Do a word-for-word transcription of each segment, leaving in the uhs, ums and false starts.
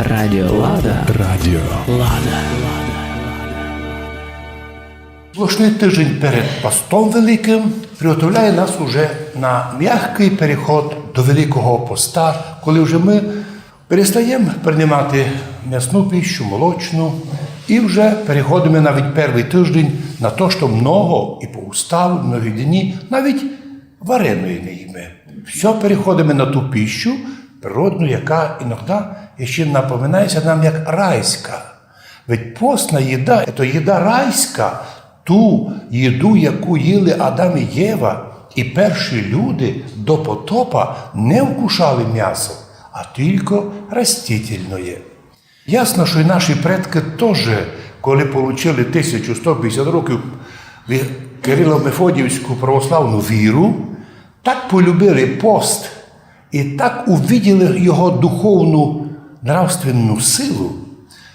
Радіо Лада. Радіо Лада. Сплошный тыждень перед постом великым приготовляє нас уже на мягкый переход до Великого поста, коли вже мы перестаєме принимати мясну пищу, молочну, і вже переходиме навіть первый тыждень на то, што много і по уставу, многі дні навіть вареної не їме. Всьо переходиме на ту пищу природну, яка іноді іщи напоминає ся нам як райська. Ведь постна їда — то їда райська, ту їду, яку їли Адам і Єва, і перші люди до потопа не вкушали м'ясо, а тілько растительноє. Ясно, што й наші предкы тоже, коли получили тисячу сто пятдесят років ві-, кирило-мефодіївську православну віру, так полюбили пост і так увиділи його духовну, нравственну силу,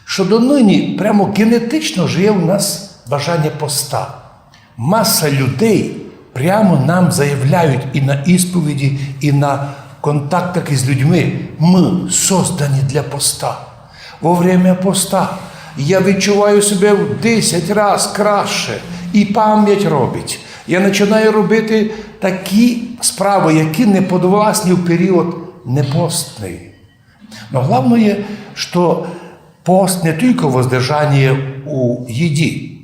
што доныні прямо генетично жиє у нас бажаня поста. Маса людей прямо нам заявляють і на ісповіді, і на контактах із людьми: мы создані для поста. Во время поста я відчуваю себе в десять раз краще, і память робить. Я починаю робити такі справы, які не подвласні в період непостный. Но главноє, што пост не тілько воздержаніє у їді.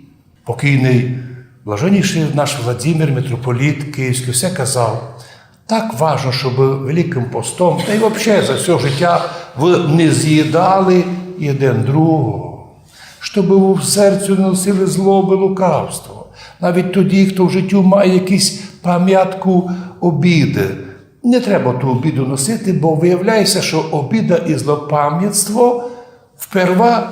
Покійный блаженнішый наш Владимир, митрополіт київськый, все казав: так важно, щоб Великым постом, та й вообще за всьо життя, вы не з'їдали єден другого, щоб вы в серцю не носили злобы, лукавство. Навіть тоді, хто в життю має якусь памятку обіды, не треба ту обіду носити, бо виявляє ся, што обіда і злопамятство вперва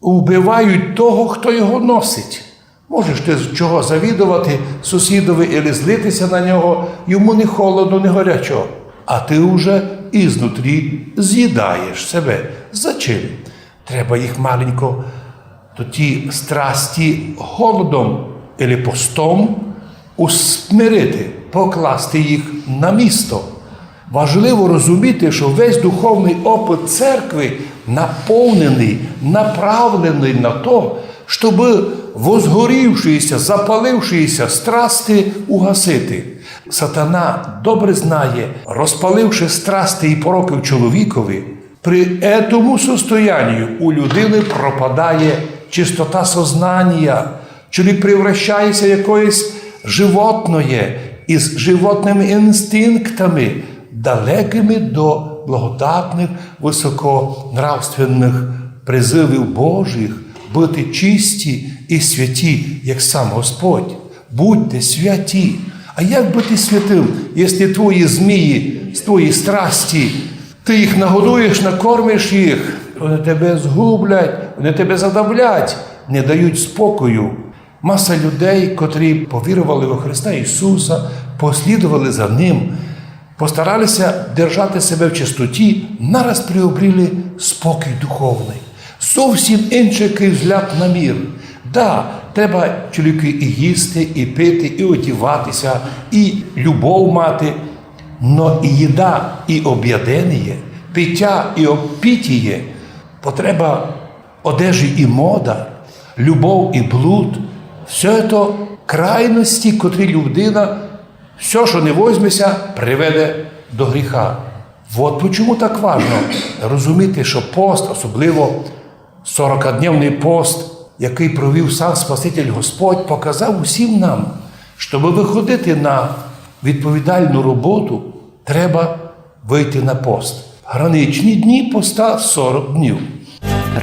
убивають того, хто його носить. Можеш ти з-, чого завідовати сусідови или злити ся на нього, йому не холодно, не горячо, а ты уже изнутрі з'їдаєш себе. Зачем? Треба їх маленько, то ті страсті, голодом или постом усмирити, покласти їх на місто. Важливо розуміти, што весь духовный опыт церкви наповненый, направленый на то, щоб возгорівшіся, запалившіся страсти угасити. Сатана добре знає, розпаливши страсти і порокы в чоловікові, при етому состоянію у людины пропадає чистота сознанія, чоловік превращає ся в якоєсь животноє із животными інстинктами, далекыми до благодатных, высоконравственных призывів Божих быти чисті і святі, як сам Господь. Будьте святі. А як быти святым, якщо твої змії, твої страсті, ты їх нагодуєш, накормиш їх, вони тебе згублять, вони тебе задавлять, не дають спокою? Маса людей, котрі повірували во Христа Ісуса, послідували за Ним, постарали ся держати себе в чистоті, нараз приобріли спокій духовный. Зовсім іншый взгляд на мір. Да, треба чоловікові і їсти, і пити, і одівати ся, і любов мати. Но і їда, і обяденіє, питя і опітіє, потреба одежі і мода, любов і блуд — всьо то крайности, котрі людина, всьо, што не возьме ся, приведе до гріха. Вот почому так важно розуміти, што пост, особливо сорокадневный пост, якый провів сам Спаситель Господь, показав усім нам, щоб выходити на відповідальну роботу, треба выйти на пост. Граничні дні поста — сорок днів.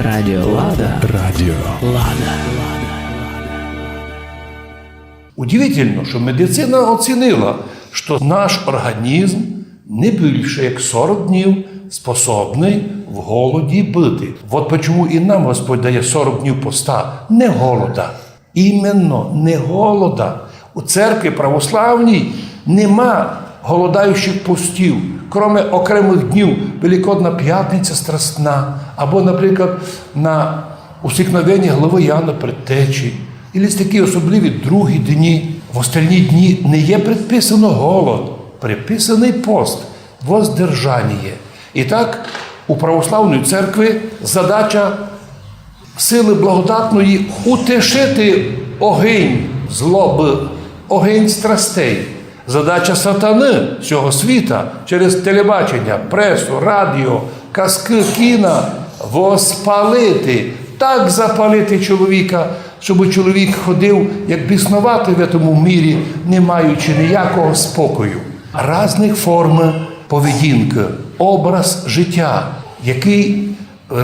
Радіо Лада. Радіо Лада. Удивительно, што медицина оцінила, што наш організм не більше як сорок днів способный в голоді быти. Вот почому і нам Господь дає сорок днів поста, не голода. Іменно, не голода. У церкві православній нема голодаючих постів, кроме окремых днів: Великодна пятниця страстна, або, наприклад, на усікновення главы Іоанна Предтечі. Ілі такі особливі другі дні. В остальні дні не є предписано голод, предписаный пост, воздержаніє. І так, У православної церкви задача сили благодатної утишити огонь злобы, огонь страстей. Задача сатаны сього світа через телебачення, пресу, радіо, казкы, кіна воспалити, так запалити чоловіка, щоб чоловік ходив як біснуватый в этому мірі, не маючи ніякого спокою. Разных форм поведінкы, образ життя, якый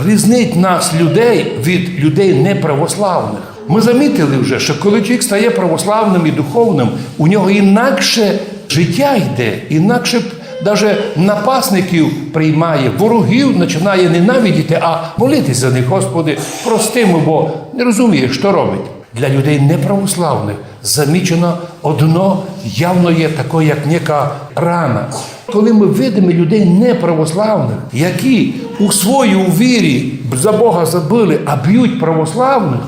різнить нас, людей, від людей неправославных. Мы замітили вже, што коли чоловік стає православным і духовным, у нього інакше життя йде, інакше даже напасників приймає, ворогів починає ненавидіти, а молитись за них: Господи, прости му, бо не розуміє, што робить. Для людей неправославных замічено одно явно є таке, як нека рана. Коли мы видиме людей неправославных, які у своїй вірі за Бога забыли, а бють православных,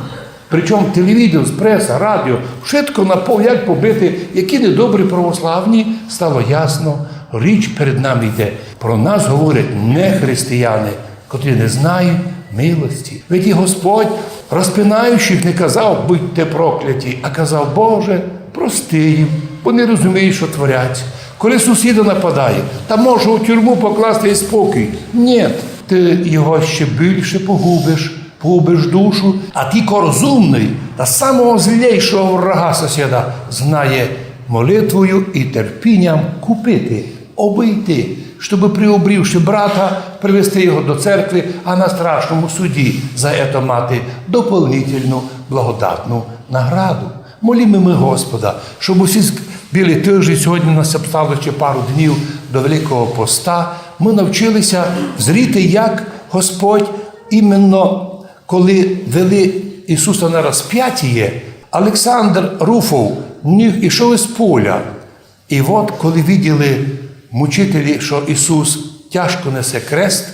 причому телевізор, преса, радіо, вшытко на пол, як побити, які недобрі православні, стало ясно, річ перед нами йде. Про нас говорять не християни, котрі не знають милості. Ведь і Господь, розпинаючи їх, не казав: «Будьте прокляті», а казав: «Боже, прости їм, бо не розуміють, што творять». Коли сусіда нападає, та може у тюрму покласти і спокій. Ні, ты його ще більше погубиш, погубиш душу, а тілько розумный та самого злейшого врага сусіда знає молитвою і терпінням купити, обійти, щоб, приобрівши брата, привести його до церкви, а на страшному суді за ето мати дополнительну благодатну награду. Молімо мы Господа, щоб усі з-, білі тижні, сьогодні у нас обстало ще пару днів до Великого Поста, мы навчилися взріти, як Господь іменно, коли вели Ісуса на розпятіє, Олександр Руфов ніг, ішов із поля. І от, коли виділи мучителі, што Ісус тяжко несе крест,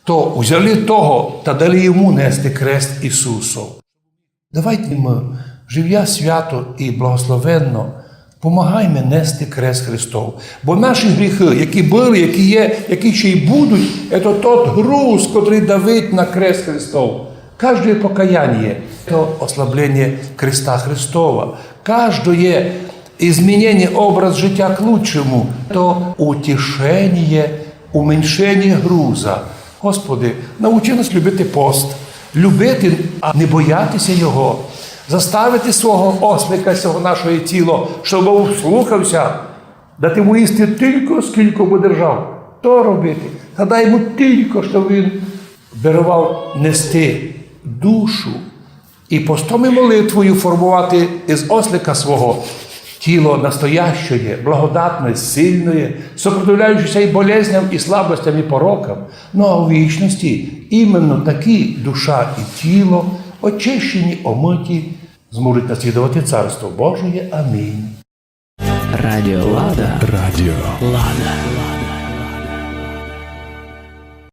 то взяли того та дали йому нести крест Ісусов. Давайте мы, живя свято і благословенно, помагайме нести крест Христов. Бо наші гріхы, які были, які є, які ще й будуть, это тот груз, котрый давить на крест Христов. Каждоє покаяние — то ослабление креста Христова. Каждоє изменение образ життя к лучшему — то утешение, уменьшение груза. Господи, научи нас любити пост, любити, а не боятися його, заставити свого ослика, сього нашого тіла, щоб слухався, дати му їсти тілько, скілько бы держав. То робити. Та дай му тілько, щоб він даровав нести душу. І постом і молитвою формовати із ослика свого тіло настоящоє, благодатне, сильне, сопротивляючеся і болезням, і слабостям, і порокам. Ну а у вічности іменно такі душа і тіло, очищені, омыті, зможуть наслідовати Царство Божоє. Амінь. Радіо Лада. Радіо Лада.